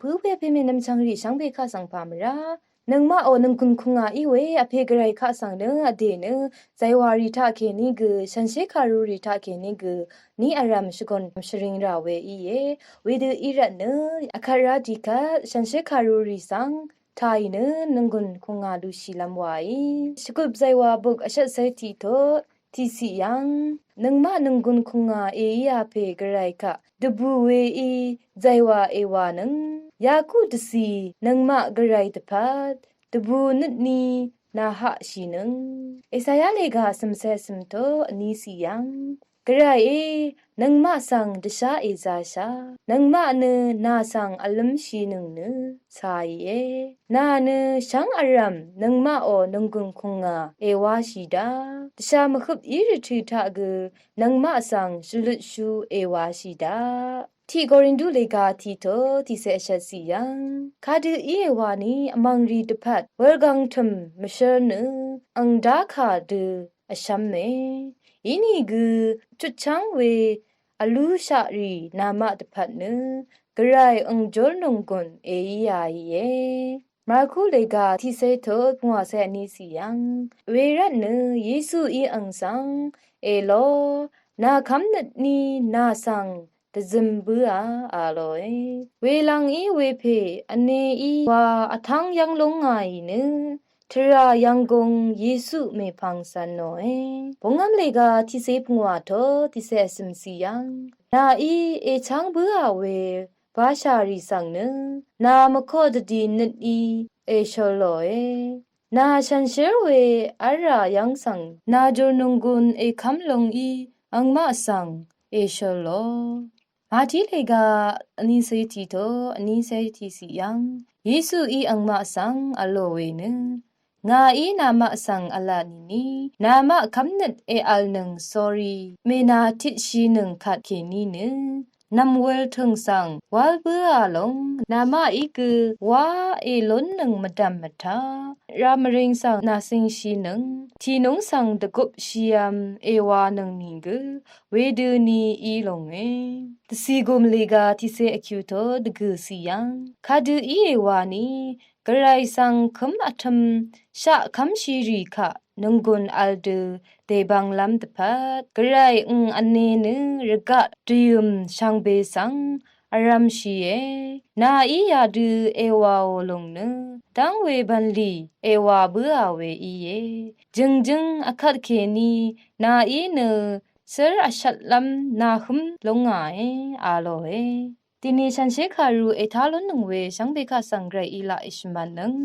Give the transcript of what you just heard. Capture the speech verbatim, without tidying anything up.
Bǿ we pè mènvm chvngrì shvngbe kaq svng pà mvrá nøngmaqò nònggùn kùngà í we vpè gvray kaq svng nø vdè nø zàywàrì taqkèní gø, shànshér kàrurì taqkèní gø ní vrv̀m shvgùn shvring rà we íe. Wedø í rvt nø vkvt rá dì kvt shànshér kàrurì svng tàì nø nònggùn kùngà lushìlv́m wàí. Shvgøp zàywà buk vshvt cé tiq tut tiqciq yv́ng nøngmaq nònggùn kùngà èíā pè gvray kaq dvbù weí zàywà èwànøng, yaku dvcì nøngmaq gvray dvpvt dvbù nøtni nàhaqshìnøng. Esaya lèga vsø̀mcé vsø̀m tut vní ciq yv́ng Gvrayí nøngmaq svng dvshá èzāshà, nøngmaq nø nà svng vlǿmshìnøng nø càìe. Nà nø shv́ng vrv̀m nøngmaqò nònggùn kùngà èwáshì daq, dvshà mvhøp í rvtø̀ taq gø nøngmaq svng shvlutshú èwáshì daq. Tiq Korindu lèga tiq tut tiqcé vshvt ciq yv́ng kadø íe wani vmv̀ngrì dvpvt wurgvng tø̀m mvshv́r nø ang dákà dø vshv́me. Inìgø chutchv́ng we vlúshaqrì namaq dvpvt nø gvray ang júr nònggùn èíāìe. Marku lèga tiqcé tut pungwàcé vní ciq yv́ng wervt nø Yesuí ang svng èló, nà kv́mnøtní nà svng dvzøm bǿà, a lòe. Welvng í wepè vneí wa vtv́ng yv́ng lúngàì nø tvrà yv́nggùng Yesu mèpvng cv̄n nòe. Bungv́m lèga tiqcé pungwà tut tiqcé vsø̀m ciq yv́ng nàí èchv́ng bǿà we bashàrì svng nø nà mvkoq dvdì nøtí èshøl lòe. Nà shànshér we v́lrà yv́ng svng nà jùr nònggùn èkv́m lúngí angmaq svng èshøl lò. Màtí lèga vnícé tiq tut vnícé tiqciq yv́ng Yesuí angmaq svng v̄l lò we nø, ngàí namaq svng v̄la nìni namaq kv́mnøt èv̄lnøng sórí mènā tiqshìnøng kvtkèní nø nv̀mwul tø̀ng svng wál bǿà lóng namaqí gø wá èlúnnøng mvdv̀m mvtaq rá mvring svng nàcingshìnøng tìnúng svng dvgupshìvm èwanøng nìgø wedøni í lònge. Dvcìgùm lèga tiqcé vkyù tut dvgø̀ ciq yv́ng kadø íe wani gvray svng kǿm vtø̄m shaq kv́mshìrì kaq nònggùn v̄l dø dèbvnglv́m dvpvt gvray ang vne nø rvgaq dvyø̀m shvngbe svng vrv̄mshìe. Nàí yadø èwàò lùng nø dv́ng we bv̀nlì èwà bǿà we íe. Jø̀ngjǿng vkvtkèní nàí nø cǿr vshvtlv́m nàhǿm lúngàe, a lòe. Dìni shànshér kàru ètá lúnnøng we shvngbe kaq svng gvray í laq èshvmvtnøng.